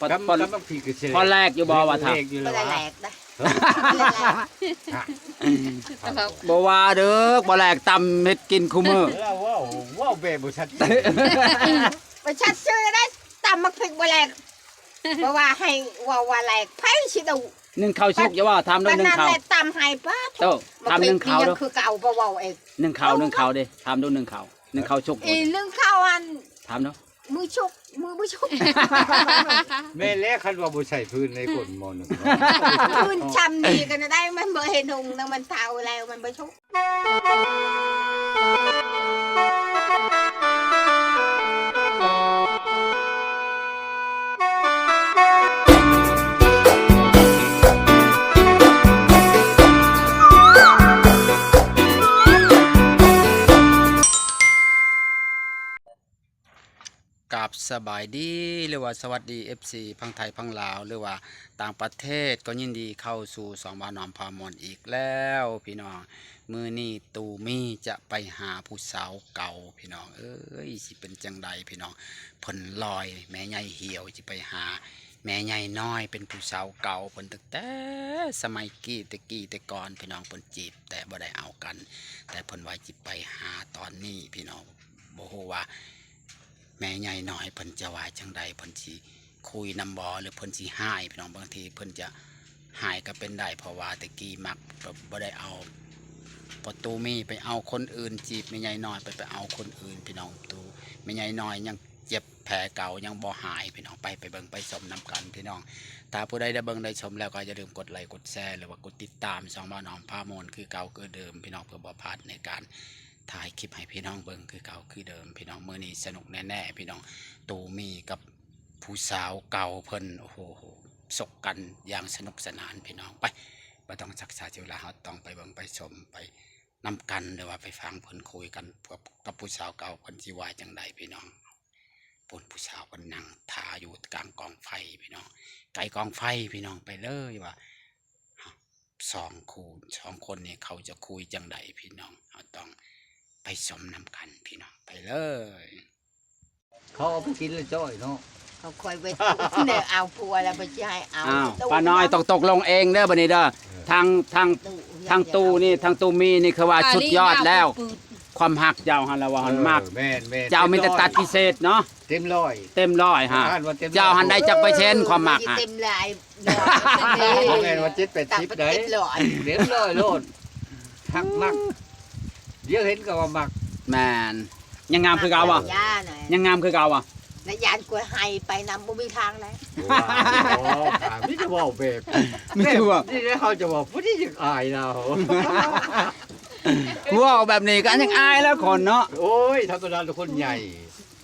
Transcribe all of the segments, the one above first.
ພໍ ພໍ ພໍແລກຢູ່ບໍ່ວ່າຖ້າ ບໍ່ໄດ້ແລກນະ ບໍ່ວ່າເດີ ບໍ່ແລກຕຳເຮັດກິນຄູ່ມື້ ລາວເວົ້າ ເວົ້າແບບບໍ່ຊັດເຈນ ບໍ່ຊັດເຈນໄດ້ ຕຳໝາກພິກບໍ່ແລກ ບໍ່ວ່າໃຫ້ເວົ້າວ່າແລກ ໃຜຊິດຸ ໜຶ້ງເຂົ້າສຸກ ຢ່າວ່າ ຖາມເດີ ໜຶ້ງເຂົ້າ ຕຳໃຫ້ປ້າ ໂຕ ຖາມໜຶ້ງເຂົ້າເດີ ຄືເກົ່າ ບໍ່ເວົ້າເອງ ໜຶ້ງເຂົ້າ ໜຶ້ງເຂົ້າເດ້ ຖາມດູໜຶ້ງເຂົ້າ ໜຶ້ງເຂົ້າສຸກ ອີ ໜຶ້ງເຂົ້າອັນ ຖາມດູ ມື້ສຸກ ມື້ບໍ່ສຸກ ແມ່ນແລ້ວ ຄັນວ່າບໍ່ໃສ່ພື້ນໃນກົ້ນໝໍ້ໜຶ່ງ ພື້ນຊ່ຳນີ້ກໍໄດ້ ມັນບໍ່ເຫັນຫຸງນະ ມັນເຖົ້າແລ້ວ ມັນບໍ່ສຸກ. ກາບສະບາຍດີ ຫຼືວ່າສະຫວັດດີ ເອັຟຊີ ຝັ່ງໄທຝັ່ງລາວ ຫຼືວ່າຕ່າງປະເທດ ກໍຍິນດີເຂົ້າສູ່ຊ່ອງບ່າວໜອມພາມ່ວນອີກແລ້ວພີ່ນ້ອງ. ມື້ນີ້ຕູມີຈະໄປຫາຜູ້ສາວເກົ່າພີ່ນ້ອງເອີຍ ຊິເປັນຈັ່ງໃດພີ່ນ້ອງ. ເພິ່ນລອຍແມ່ໃຫຍ່ຫ່ຽວ ຊິໄປຫາແມ່ໃຫຍ່ນ້ອຍ ເປັນຜູ້ສາວເກົ່າເພິ່ນຕັ້ງແຕ່ສະໄໝກີ້ແຕ່ກີ້ແຕ່ກ່ອນພີ່ນ້ອງ ເພິ່ນຈີບແຕ່ບໍ່ໄດ້ເອົາກັນ ແຕ່ເພິ່ນວ່າຊິໄປຫາຕອນນີ້ພີ່ນ້ອງ. ບໍ່ຮູ້ວ່າແມ່ໃຫຍ່ນ້ອຍເພິ່ນຈະວ່າຈັ່ງໃດ ເພິ່ນຊິຄຸຍນຳບໍ່ ຫຼືເພິ່ນຊິຮ້າຍພີ່ນ້ອງ. ບາງທີເພິ່ນຈະຮ້າຍກໍເປັນໄດ້ ເພາະວ່າແຕ່ກີ້ມັກແບບບໍ່ໄດ້ເອົາ ພໍ່ຕູ້ມີໄປເອົາຄົນອື່ນ ຈີບແມ່ໃຫຍ່ນ້ອຍໄປ ໄປເອົາຄົນອື່ນພີ່ນ້ອງ. ຕູ້ແມ່ໃຫຍ່ນ້ອຍຍັງເຈັບແຜເກົ່າ ຍັງບໍ່ຫາຍພີ່ນ້ອງ. ໄປ ໄປເບິ່ງໄປຊົມນຳກັນພີ່ນ້ອງ. ຖ້າຜູ້ໃດໄດ້ເບິ່ງໄດ້ຊົມແລ້ວ ກໍຢ່າລືມກົດໄລກົດແຊ ຫຼືວ່າກົດຕິດຕາມຊ່ອງບ່າວໜອມພາມ່ວນຄືເກົ່າຄືເດີມພີ່ນ້ອງ ເພື່ອບໍ່ພາດໃນການ ถ่ายคลิปให้พี่น้องเบิ่งคือเก่าคือเดิมพี่น้อง. มื้อนี้สนุกแน่ๆ พี่น้อง ตูมีกับผู้สาวเก่าเพิ่น โอ้โห ซกกันอย่างสนุกสนานพี่น้อง. ไป บ่ต้องชักช้าเสียเวลา เราต้องไปเบิ่งไปชมไปนำกัน หรือว่าไปฟังเพิ่นคุยกันกับ กับผู้สาวเก่าเพิ่นสิว่าจั่งใดพี่น้อง. พู้นผู้สาวเพิ่นนั่งถ่าอยู่กลางกองไฟพี่น้อง ใกล้กองไฟพี่น้อง ไปเลยว่า สองคู่ สองคนนี้เขาจะคุยจั่งใดพี่น้อง เราต้องไปชมนำกันพี่น้อง ไปเลย. เขาเอาไปกินแล้วจ้อยเนาะ เขาค่อยไปเนี่ย เอาผัวแล้วไปสิให้เอา อ้าว ป้าน้อยต้องตกลงเองเด้อบัดนี้เด้อ เออ ทาง ทาง ทางตู้นี่ ทางตู้มีนี่คือว่าสุดยอดแล้ว ความฮักเจ้าหั่นล่ะว่าหั่น เออ มัก แม่นๆ เจ้ามีแต่ตัดพิเศษเนาะ เต็มร้อย เต็มร้อยฮะ เจ้าหั่นได้จักเปอร์เซ็นต์ความมักฮะ เต็มร้อย บ่แม่นว่าเจ็ดแปดสิบได้ เต็มร้อย เต็มร้อยโลด ฮักมัก เดี๋ยวเห็นก็ว่ามัก แม่น ยังงามคือเก่าบ่ ยังงามคือเก่าบ่ แล้วย่านกล้วยไห้ไปนำบ่มีทางแล้ว โอ้ มีแต่เว้าแบบ มีแต่เว้า แบบนี้แล้วเขาจะเว้าผู้นี้ยังอายเรา เว้าแบบนี้ก็ยังอายแล้วคนเนาะ โอ้ย ธรรมดาคนใหญ่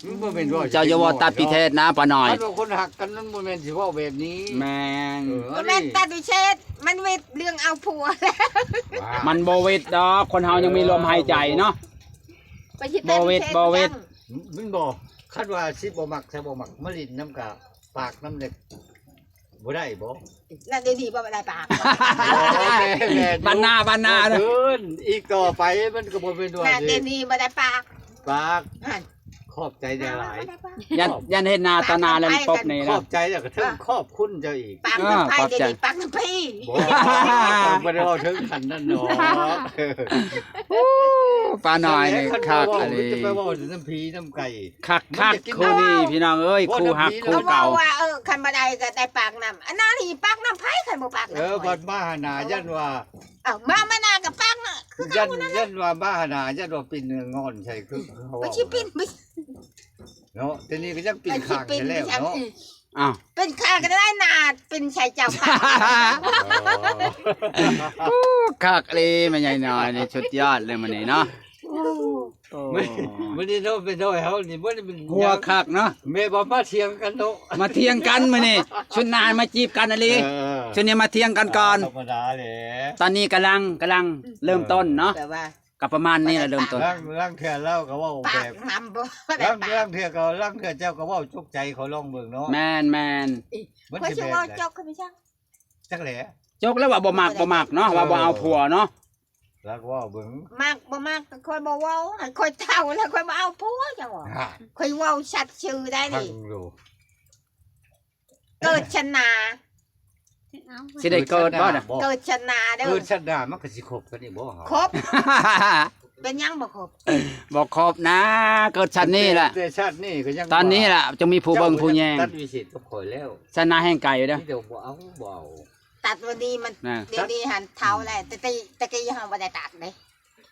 มันบ่แม่นว่า เจ้าอย่าเว้าตัดพิเศษนะป้าน้อย คันว่าคนฮักกันมันบ่แม่นสิเว้าแบบนี้ แม่น เออ บ่แม่นตัดพิเศษ มันเว็ดเรื่องเอาผัวแล้ว มันบ่เว็ดดอก คนเฮายังมีลมหายใจเนาะ ไปสิตัดพิเศษ บ่เว็ด บ่เว็ด มันบ่ คันว่าสิบ่มัก ถ้าบ่มัก มาลิ้นนำกะปากนำเด็ก บ่ได้บ่ นั่นเดี๋ยวนี้บ่ได้ปาก บ่ แม่นๆ บ้านนา บ้านนาเด้อ เอิ้นอีกต่อไปมันก็บ่แม่นว่า นั่นเดี๋ยวนี้บ่ได้ปาก ปาก นั่น ขอบใจหลายๆ บ่ได้ปาก ย่าน ย่านเห็นหน้าต่อหน้าแล้วปบนี่นะ ขอบใจแล้วก็เทิงขอบคุณเจ้าอีก ปากนำไผ เดี๋ยวนี้ปากนำไผ บ่ บ่ได้เว้าเทิงขั้นนั้นดอก ป้าน้อยนี่คักอีหลี จะไปเว้านำผีนำไก่ คักๆ คู่นี้พี่น้องเอ้ย คู่ฮักคู่เก่า เว้าว่า เออ คันบ่ได้ก็ได้ปากนำ อันนั้นนี่ปากนำไผ คันบ่ปากนำ เออ บัดมาหาหน้าย่านว่า เอ้า มา มาหน้าก็ปากนำ คือเก่านั่นแหละ ย่านว่ามาหาหน้าย่านว่าปิ้นง่อนใส่ คือเขาเว้า ไปสิปิ้นไป เนาะ ทีนี้ก็ยังปิ้นข้างอยู่แล้วเนาะ อ้าว ปิ้นข้างก็ได้หน้า ปิ้นใส่เจ้าปาก โอ้ คักอีหลี แม่ใหญ่น้อยนี่สุดยอดเลยมื้อนี้เนาะ โอ้ มื้อนี้เนาะ แม่น้อยเฮานี่บ่ได้เป็น หัวคักเนาะ แม่บ่มาเถียงกันเนาะ มาเถียงกันมื้อนี้ ชุดหน้ามาจีบกันอีหลี เออ ชุดนี้มาเถียงกันก่อน ธรรมดาแหละ ตอนนี้กำลัง กำลังเริ่มต้นเนาะ แต่ว่า ก็ประมาณนี้แหละ เริ่มต้น ลาง ลางเทื่อลาวก็เว้าแบบ ปากนำบ่ได้ ลาง ปาก ลางเทื่อก็ ลางเทื่อเจ้าก็เว้าจกใจเขาลองเบิ่งเนาะ แม่นๆ มันสิเว้าจกคือจั่ง จักแหละ จกแล้วว่าบ่มัก บ่มักเนาะ ว่าบ่เอาผัวเนาะ ลาวก็เว้าเบิ่ง มักบ่มักก็ค่อยบ่เว้า ให้ค่อยเฒ่าแล้วค่อยบ่เอาผัวเจ้าว่า ฮะ ค่อยเว้าชัดซื่อได้นี่ ฟังดู ເກີດຊາດໜ້າ ຊິໄດ້ເກີດບໍ່ນະ? ເກີດຊາດໜ້າເດີ ເກີດຊາດໜ້າມັນກໍຊິຄົບກັນນີ້ບໍ່ເຮົາ? ຄົບ ເປັນຫຍັງບໍ່ຄົບ? ບໍ່ຄົບນະ ເກີດຊາດນີ້ແຫຼະ ແຕ່ຊາດນີ້ກໍຍັງ ຕອນນີ້ລະຈຶ່ງມີຜູ້ເບິ່ງຜູ້ແຍງ ຕັດວິເສດກັບຂ້ອຍແລ້ວ ຊາດໜ້າແຮ່ງໄກເດີ ມີແຕ່ບໍ່ເອົາ ບໍ່ເອົາ ຕັດວັນນີ້ມັນ ດຽວນີ້ຫັ້ນເຖົ້າແລ້ວ ແຕ່ ແຕ່ ແຕ່ກີ້ເຮົາບໍ່ໄດ້ຕັດເດ້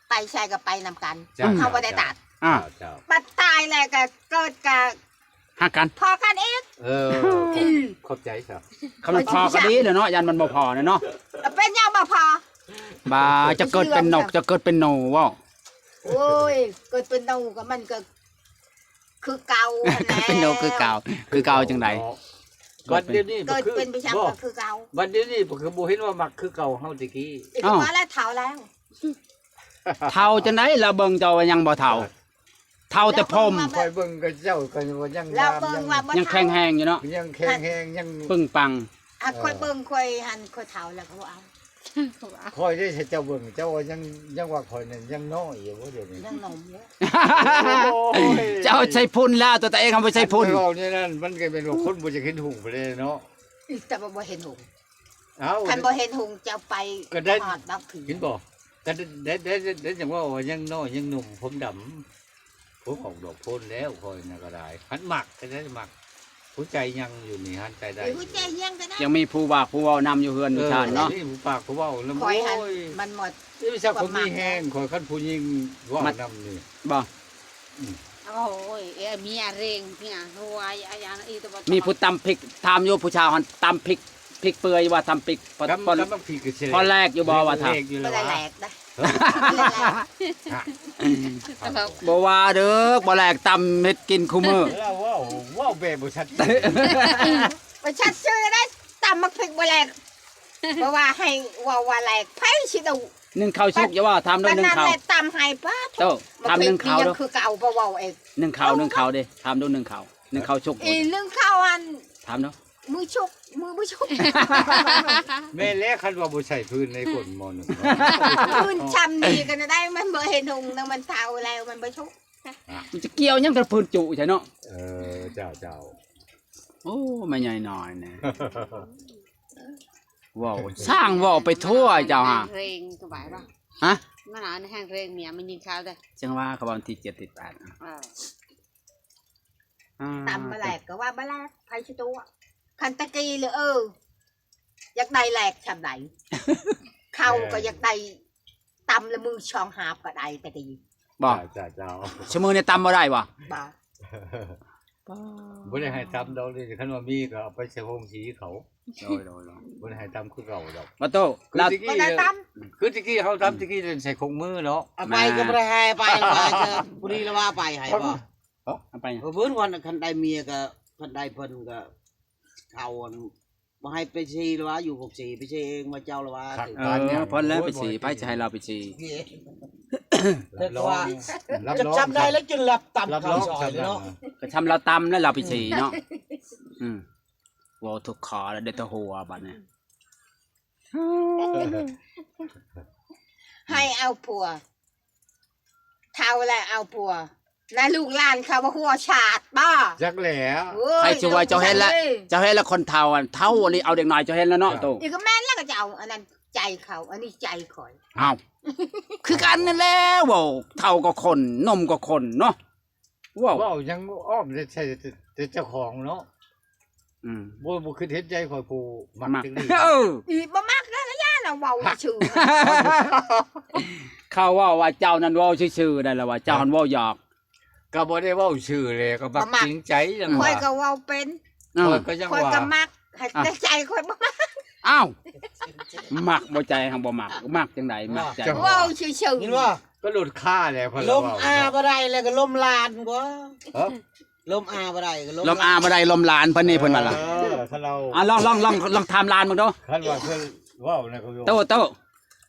ໄປໃສກໍໄປນຳກັນ ເຮົາບໍ່ໄດ້ຕັດ ເຈົ້າ ເຈົ້າ ບັດຕາຍແລ້ວກໍເກີດກະ ຮັກກັນ ພໍ້ກັນອີກ ເອີ ຂອບໃຈຊະ ຄັນມັນພໍ້ກໍດີແລ້ວເນາະ ຢ້ານມັນບໍ່ພໍ້ນະເນາະ ເປັນຫຍັງບໍ່ພໍ້? ບາ ຈະເກີດເປັນນົກ ຈະເກີດເປັນໜູເວົ້າ ໂອ້ຍ ເກີດເປັນໜູກໍມັນກໍຄືເກົ່າຫັ້ນແຫຼະ ເປັນນົກຄືເກົ່າ ຄືເກົ່າຈັ່ງໃດ? ບັດດຽວນີ້ ເກີດເປັນປະຈຳກໍຄືເກົ່າ ບັດດຽວນີ້ກໍຄືບໍ່ເຫັນວ່າມັກຄືເກົ່າເຮົາແຕ່ກີ້ ກໍວ່າແລ້ວເຖົ້າແລ້ວ ເຖົ້າຈັ່ງໃດ? ລາວເບິ່ງເຈົ້າວ່າຍັງບໍ່ເຖົ້າ ເຖົ້າແຕ່ຜົມ ຂ້ອຍເບິ່ງກໍເຈົ້າກໍວ່າຍັງງາມ ຍັງແຂງແຮງຢູ່ເນາະ ຍັງແຂງແຮງ ຍັງປຶງປັງ ຫາກຂ້ອຍເບິ່ງຂ້ອຍຫັ້ນ ຂ້ອຍເຖົ້າແລ້ວກໍບໍ່ເອົາ ຂ້ອຍໄດ້ໃຫ້ເຈົ້າເບິ່ງ ເຈົ້າວ່າຍັງ ຍັງວ່າຂ້ອຍນັ້ນຍັງນ້ອຍຢູ່ບໍ່ ດຽວນີ້ຍັງໜຸ່ມຢູ່ ໂອ້ຍ ເຈົ້າໃສ່ຝຸ່ນແລ້ວ ຕົວເອງເອົາໄປໃສ່ຝຸ່ນ ເວົ້າແນວນັ້ນ ມັນກໍແມ່ນວ່າຄົນບໍ່ຢາກເຫັນຫຸ່ງໄປເດ້ເນາະ ແຕ່ວ່າບໍ່ເຫັນຫຸ່ງ ເອົ້າ ຄັນບໍ່ເຫັນຫຸ່ງເຈົ້າໄປ ກໍໄດ້ ຮອດດອກຜີ ເຫັນບໍ່? ກໍໄດ້ ໄດ້ ໄດ້ ໄດ້ຈັ່ງວ່າຍັງນ້ອຍຍັງໜຸ່ມ ຜົມດຳ ຜົມອອກດອກໂພນແລ້ວ ຂ້ອຍນະກໍໄດ້ ຫັນມັກ ກໍໄດ້ມັກ ຫົວໃຈຍັງຢູ່ນີ້ ຫັນໃຈໄດ້ ມີຫົວໃຈຍັງກໍໄດ້ ຍັງມີຜູ້ປາກຜູ້ເວົ້ານຳຢູ່ເຮືອນຢູ່ຊານເນາະ ເອີ ມີຜູ້ປາກຜູ້ເວົ້ານຳ ຂ້ອຍຫັ້ນ ໂອ້ຍ ມັນໝົດ ນີ້ມີສັກຄົນມີແຮງ ຂ້ອຍຄັນຜູ້ຍິງເວົ້ານຳນີ້ ບໍ່ ອືມ ໂອ້ຍ ເອີ ເມຍເລັ່ງເມຍ ໂອ້ຍ ອາຍານອີຕະບະ ມີຜູ້ຕຳພິກ ຖາມຢູ່ຜູ້ຊາວຫັ້ນ ຕຳພິກ ພິກເປື່ອຍວ່າຕຳພິກ ພໍ ຕຳ ຕຳພິກກໍຊິ ພໍແລກຢູ່ບໍ່ວ່າ ຖາມ ບໍ່ໄດ້ແລກນະ ບໍ່ວ່າເດີ ບໍ່ແລກ ຕຳເຮັດກິນຄູ່ມື້ ລາວເວົ້າ ເວົ້າແບບບໍ່ຊັດເຈນ ບໍ່ຊັດຊື່ໄດ໋ ຕຳໝາກພິກບໍ່ແລກ ບໍ່ວ່າໃຫ້ເວົ້າວ່າແລກ ໃຜຊິດຸ ໜຶ້ງເຂົ້າສຸກ ຢ່າວ່າ ຖາມເດີ ໜຶ້ງເຂົ້າ ຕຳໃຫ້ປາດ ໂຕ ຖາມໜຶ້ງເຂົ້າ ຄືເກົ່າ ບໍ່ເວົ້າເອງ ໜຶ້ງເຂົ້າ ໜຶ້ງເຂົ້າເດ້ ຖາມດູ ໜຶ້ງເຂົ້າ ໜຶ້ງເຂົ້າສຸກ ອີ ໜຶ້ງເຂົ້າອັນ ຖາມດູ ມື້ສຸກ ມື້ບໍ່ສຸກ ແມ່ນແລ້ວ ຄັນວ່າບໍ່ໃສ່ຟືນໃນຄົນໝໍໜຶ່ງເນາະ ຟືນຊ່ຳນີ້ກໍໄດ້ ມັນບໍ່ເຫັນຫຸ່ງນະ ມັນເຖົ້າແລ້ວ ມັນບໍ່ສຸກ ມັນຈະກ່ຽວຫຍັງກັບຟືນຈຸໃຊ່ເນາະ ເອີ ເຈົ້າ ເຈົ້າ ໂອ້ ແມ່ໃຫຍ່ນ້ອຍນີ້ ເວົ້າ ຊ່າງເວົ້າໄປທົ່ວເຈົ້າຫາ ແຮງສະບາຍບໍ່ ຮະ ມັນເອົາແຮງເມຍມັນຍິງເຂົ້າເດີ ຈັ່ງວ່າເຂົາເວົ້າວັນທີເຈັດ ທີແປດ ເອີ ອ່າ ຕຳມາແລກກໍວ່າມາແລກ ໃຜຊິຕົວະ ຄັນຕະກີ້ລະ ເອີ ຢາກໄດ້ແລກຊ່ຳໃດ ເຂົ້າກໍຢາກໄດ້ ຕຳລະມືສອງຫາບກໍໄດ້ແຕ່ກີ້ ບໍ່ ເຈົ້າ ເຈົ້າ ເຈົ້າ ຊຸມື້ນີ້ຕຳບໍ່ໄດ້ບໍ່? ບໍ່ ບໍ່ໄດ້ໃຫ້ຕຳດອກນີ້ ຄັນວ່າມີກໍເອົາໄປໃສ່ໂຮງສີເຂົາ ໂດຍ ໂດຍ ໂດຍ ບໍ່ໄດ້ໃຫ້ຕຳຄືເກົ່າດອກ ບໍ່ໂຕ ຄືແຕ່ກີ້ ບໍ່ໄດ້ຕຳ ຄືແຕ່ກີ້ເຮົາຕຳແຕ່ກີ້ໃສ່ຄົງມືເນາະ ເອົາໄປກໍບໍ່ໄດ້ໃຫ້ໄປ ວ່າຈະຜູ້ນີ້ລະວ່າໄປໃຫ້ບໍ່? ເອົາໄປ ເອີ ເພິ່ນວ່າຄັນໄດ້ເມຍກໍ ຄັນໄດ້ເພິ່ນກໍເຂົາອັນ ບໍ່ໃຫ້ໄປສີລະວ່າ ຢູ່ພວກສີໄປສີເອງວ່າເຈົ້າລະວ່າ ເອີ ເພິ່ນແລ້ວໄປສີ ໃຜຈະໃຫ້ລາວໄປສີ ແຕ່ວ່າຈະຊ່ຳໃດແລ້ວຈຶ່ງລັບຕຳເຂົ້າຊອຍເນາະ ກໍຊ່ຳລາວຕຳແລ້ວລາວໄປສີເນາະ ອືມ ເວົ້າທຸກຂໍ້ແລ້ວໄດ້ແຕ່ຫົວບັດນີ້ ໃຫ້ເອົາຜົວ ເຖົ້າແລ້ວເອົາຜົວ ນະລູກຫຼານເຂົາບໍ່ຫົວຊາດບໍ່? ຈັກແຫຼະ ໂອ້ຍ ໃຜຊິວ່າເຈົ້າເຫັນລະ ເຈົ້າເຫັນລະຄົນເຖົ້າ ເຖົ້າອີ່ຫຼີ ເອົາເດັກນ້ອຍ ເຈົ້າເຫັນລະເນາະ ໂຕ ອີກກໍແມ່ນລະ ກໍເຈົ້າ ອັນນັ້ນໃຈເຂົາ ອັນນີ້ໃຈຂ້ອຍ ອ້າວ ຄືກັນນັ້ນແຫຼະ ເວົ້າເຖົ້າກໍຄົນ ໜຸ່ມກໍຄົນເນາະ ເວົ້າ ເວົ້າຫຍັງອ້ອມແຕ່ໃສ່ແຕ່ເຈົ້າຂອງເນາະ ອືມ ບໍ່ ບໍ່ຄິດເຫັນໃຈຂ້ອຍຜູ້ມັກ ມັກ ຈັ່ງນີ້ ເອີ ອີ ບໍ່ມັກແລ້ວ ລະຢ້ານລະເວົ້າຊື່ ເຂົາເວົ້າວ່າເຈົ້ານັ້ນເວົ້າຊື່ໆ ໄດ້ລະວ່າເຈົ້າຫັ້ນເວົ້າຢອກ ກໍບໍ່ໄດ້ເວົ້າຊື່ແຫຼະ ກໍມັກ ບໍ່ມັກ ຈິງໃຈຈັ່ງວ່າ ຂ້ອຍກໍເວົ້າເປັນ ເອີ ຂ້ອຍກໍຍັງວ່າ ຂ້ອຍກໍມັກ ແຕ່ໃຈຂ້ອຍບໍ່ມັກ ອ້າວ ມັກບໍ່ ໃຈຫັ້ນບໍ່ມັກ ມັກຈັ່ງໃດ ມັກໃຈ ເວົ້າຊື່ໆ ເຫັນບໍ່? ກໍລົດຄ່າແຫຼະ ເພິ່ນ ລົມອາບໍ່ໄດ້ແລ້ວກໍລົມຫຼານບໍ່ ຮະ ລົມອາບໍ່ໄດ້ກໍລົມ ລົມອາບໍ່ໄດ້ລົມຫຼານ ເພິ່ນນີ້ເພິ່ນວ່າລະ ເອີ ຄັນລາວ ອ່າ ລອງ ລອງ ລອງ ລອງຖາມຫຼານເບິ່ງດູ ຄັນວ່າເພິ່ນເວົ້ານະກໍ ໂຕ ໂຕ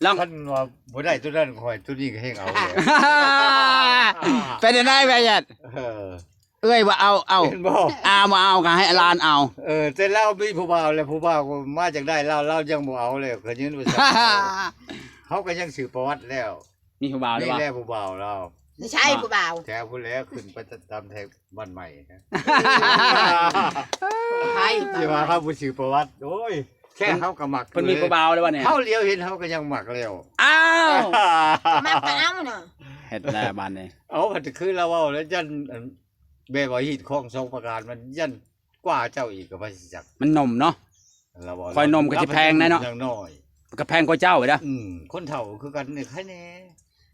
ລອງ ຄັນວ່າບໍ່ໄດ້ຕົວນັ້ນຂ້ອຍຕົວນີ້ກໍແຮງເອົາ ເປັນຈັ່ງໃດແມ່ຍາດ ເອີ ເອື້ອຍວ່າເອົາ ເອົາ ເຫັນບໍ່ ອາບໍ່ເອົາກໍໃຫ້ຫຼານເອົາ ເອີ ແຕ່ລາວມີຜູ້ບ່າວແລ້ວ ຜູ້ບ່າວກໍມາຈາກໄດ້ລາວ ລາວຍັງບໍ່ເອົາເລີຍ ກໍຢືນວ່າຊັ້ນ ເຮົາກໍຍັງສືບປະຫວັດແລ້ວ ມີຜູ້ບ່າວແລ້ວ ມີແລ້ວຜູ້ບ່າວລາວ ໃຊ່ຜູ້ບ່າວ ແຖວພຸ້ນແຫຼະ ຂຶ້ນໄປຕາມແຖວບ້ານໃໝ່ນະ ໃຜ ຊິວ່າເຮົາບໍ່ຊື່ປະຫວັດ ໂອ້ຍ ແຄ່ເຮົາກໍມັກ ເພິ່ນມີຜູ້ບ່າວແລ້ວບໍ່ນີ້ ເຮົາຫຼຽວເຫັນເຮົາກໍຍັງມັກແລ້ວ ອ້າວ ມັກກໍເອົາເນາະ ເຮັດແລ້ວບາດນີ້ ເອົາ ມັນຄືລາວເວົ້າແລ້ວ ຢ້ານ ອັນ ແບບວ່າຮີດຄອງສອງປະການ ມັນຢ້ານກວ່າເຈົ້າອີກ ກໍໄປຊິຈັກ ມັນໜຸ່ມເນາະ ລາວເວົ້າ ຂ້ອຍໜຸ່ມກໍຊິແພງແດ່ເນາະ ຍັງນ້ອຍ ກໍແພງກວ່າເຈົ້າເດ້ ອືມ ຄົນເຖົ້າຄືກັນນີ້ ໃຄແດ່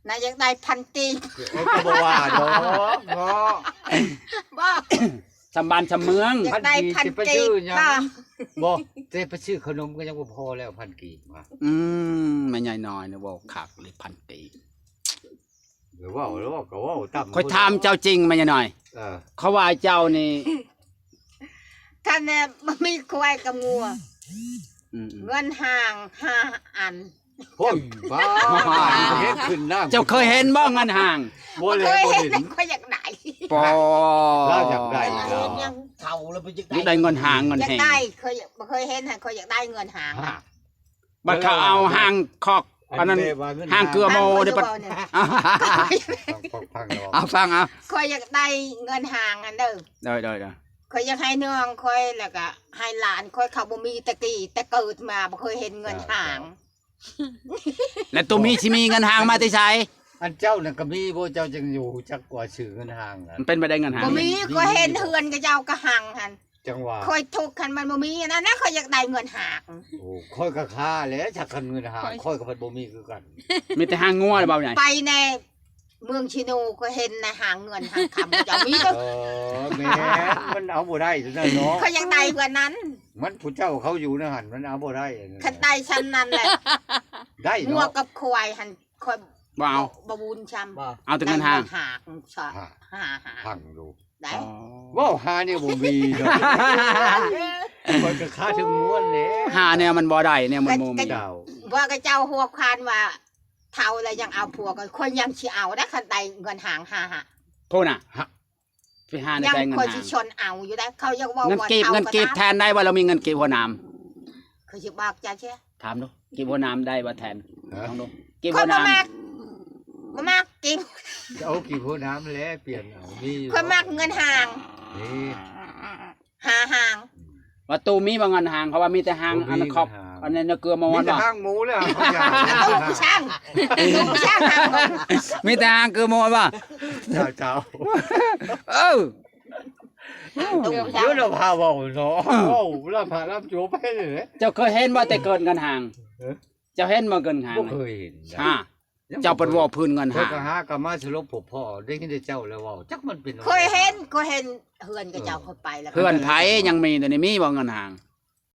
ນາຢາກໄດ້ພັນກີບ ໂອ້ຍ ກໍບໍ່ວ່າດອກເນາະ ບໍ່ ສ່ຳບ້ານສ່ຳເມືອງ ຢາກໄດ້ພັນກີບ ພັນກີບຊິໄປຊື້ຫຍັງ ບໍ່ ບໍ່ ແຕ່ໄປຊື້ຂະໜົມກໍຍັງບໍ່ພໍແລ້ວ ພັນກີບ ອືມ ແມ່ໃຫຍ່ນ້ອຍນີ້ເວົ້າຄັກເລີຍ ພັນກີບ ເວົ້າ ເວົ້າ ກໍເວົ້າຕາມ ຂ້ອຍຖາມເຈົ້າຈິງ ແມ່ໃຫຍ່ນ້ອຍ ເອີ ເຂົາວ່າເຈົ້ານີ້ ຄັນແມ່ນບໍ່ມີຄວາຍກັບງົວ ອືມໆ ເງິນຫ້າງຫ້າອັນ ພຸ້ນ ປ້າ ເຫັນຂຶ້ນນະ ເຈົ້າເຄີຍເຫັນບໍ່ເງິນຫ້າງ? ບໍ່ເຄີຍເຫັນ ຂ້ອຍຢາກໄດ້ ປໍ ລາວຢາກໄດ້ ລາວຍັງເຖົ້າແລ້ວ ຢາກໄດ້ເງິນຫ້າງເງິນແຮງ ຢາກໄດ້ ຂ້ອຍບໍ່ເຄີຍເຫັນ ຂ້ອຍຢາກໄດ້ເງິນຫ້າງ ບັດເຂົາເອົາຫ້າງຄອກ ອັນນັ້ນ ຫ້າງເກືອໂມເດ້ ບັດ ເອົາຟັງ ເອົາຟັງ ເອົາ ຂ້ອຍຢາກໄດ້ເງິນຫ້າງຫັ້ນເດີ ໂດຍໆໆ ຂ້ອຍຢາກໃຫ້ນ້ອງຂ້ອຍ ແລ້ວກໍໃຫ້ຫຼານຂ້ອຍ ເຂົາບໍ່ມີແຕ່ກີ້ ແຕ່ເກີດມາບໍ່ເຄີຍເຫັນເງິນຫ້າງ ແລ້ວໂຕມີຊິມີເງິນຫ້າງມາແຕ່ໃສ? ອັນເຈົ້ານັ້ນກໍມີບໍ່? ເຈົ້າຈຶ່ງຢູ່ຈັກວ່າຊື່ເງິນຫ້າງນັ້ນ ມັນເປັນໄປໄດ້ເງິນຫ້າງ ບໍ່ມີ ຂ້ອຍເຫັນເຮືອນເຂົາເຈົ້າກໍຫ້າງຫັ້ນ ຈັ່ງວ່າ ຂ້ອຍທຸກຄັນມັນບໍ່ມີອັນນັ້ນນະ ຂ້ອຍຢາກໄດ້ເງິນຫ້າງ ໂອ້ ຂ້ອຍກໍຄ້າແຫຼະ ຈັກຄັນເງິນຫ້າງ ຂ້ອຍກໍພັດບໍ່ມີຄືກັນ ມີແຕ່ຫ້າງງົວເລີຍ ເວົ້າໃຫຍ່ ໄປແດ່ ເມືອງຊີໂນ ຂ້ອຍເຫັນໃນຫ້າງເງິນຫ້າງຄຳເຂົາເຈົ້າມີເດີ ເອີ ແມ່ນ ມັນເອົາບໍ່ໄດ້ຊັ້ນເນາະ ຂ້ອຍຢາກໄດ້ເທື່ອນັ້ນ ມັນຜູ້ເຈົ້າເຂົາຢູ່ໃນຫັ້ນ ມັນເອົາບໍ່ໄດ້ ຄັນໄດ້ຊ່ຳນັ້ນແຫຼະ ໄດ້ເນາະ ງົວກັບຄວາຍຫັ້ນ ຂ້ອຍບໍ່ເອົາ ບໍ່ບຸນຊ່ຳ ເອົາແຕ່ເງິນຫ້າງ ເງິນຫ້າງ ຫ້າ ຫ້າ ຫ້າ ພັງດູ ໄດ້ ອໍ ເວົ້າຫາແນວບໍ່ມີດອກ ຂ້ອຍກໍຄາເຖິງມ່ວນແຫຼະ ຫາແນວມັນບໍ່ໄດ້ ແນວມັນບໍ່ມີ ເຈົ້າ ວ່າຂະເຈົ້າຫົວຄວານວ່າເຖົ້າແລ້ວຍັງເອົາຜົວ ກໍຂ້ອຍຍັງຊິເອົາໄດ໋ ຄັນໄດ້ເງິນຫ້າງຫ້າ ພຸ້ນນະ ຮະ ໄປຫາໃນໃສເງິນຫ້າງ ຍັງຂ້ອຍຊິຊົນເອົາຢູ່ໄດ໋ ເຂົາຍັງເວົ້າວ່າເງິນກີບ ເງິນກີບແທນໄດ້ບໍ່? ລາວມີເງິນກີບຫົວໜາມ ຂ້ອຍຊິບອກເຈົ້າເຊຍ ຖາມດູ ກີບຫົວໜາມໄດ້ບໍ່ແທນ ຮະ ລອງດູ ກີບຫົວໜາມ ຂ້ອຍບໍ່ມັກ ບໍ່ມັກກີບ ເອົາກີບຫົວໜາມແຫຼະ ປ່ຽນເອົາ ມີຢູ່ ຂ້ອຍມັກເງິນຫ້າງ ນີ້ ຫ້າຫ້າງ ອືມ ວ່າຕູ້ມີບໍ່ເງິນຫ້າງ ເຂົາວ່າມີແຕ່ຫ້າງ ບໍ່ມີ ອັນນັ້ນຂອບ ເງິນຫ້າງ ອັນນັ້ນເກືອໝໍ ມີແຕ່ຫ້າງໝູແລ້ວ ຕູ້ຜູ້ຊ່າງ ຕູ້ຜູ້ຊ່າງຫ້າງໝູ ມີແຕ່ຫ້າງເກືອໝໍບໍ່? ເຈົ້າ ເຈົ້າ ເອີ ຕູ້ຜູ້ຊ່າງ ດຽວລາວພາເວົ້າເນາະ ເອີ ເວົ້າລຳພະລຳໂຈໄປເລີຍ ເຈົ້າເຄີຍເຫັນບໍ່ແຕ່ເກີດເງິນຫ້າງ? ເອີ ເຈົ້າເຫັນບໍ່ເງິນຫ້າງ? ບໍ່ເຄີຍເຫັນ ຮະ ເຈົ້າເປັນເວົ້າພື້ນເງິນຫ້າງ ຂ້ອຍກໍຫາກໍມາສະຫຼົບພົບພໍ້ ໄດ້ຍິນແຕ່ເຈົ້າແລ້ວເວົ້າ ຈັກມັນເປັນ ຂ້ອຍເຫັນ ຂ້ອຍເຫັນເຮືອນຂະເຈົ້າ ເອີ ຂ້ອຍໄປແລ້ວ ເຮືອນໃຜຍັງມີ ດຽວນີ້ມີບໍ່ເງິນຫ້າງ?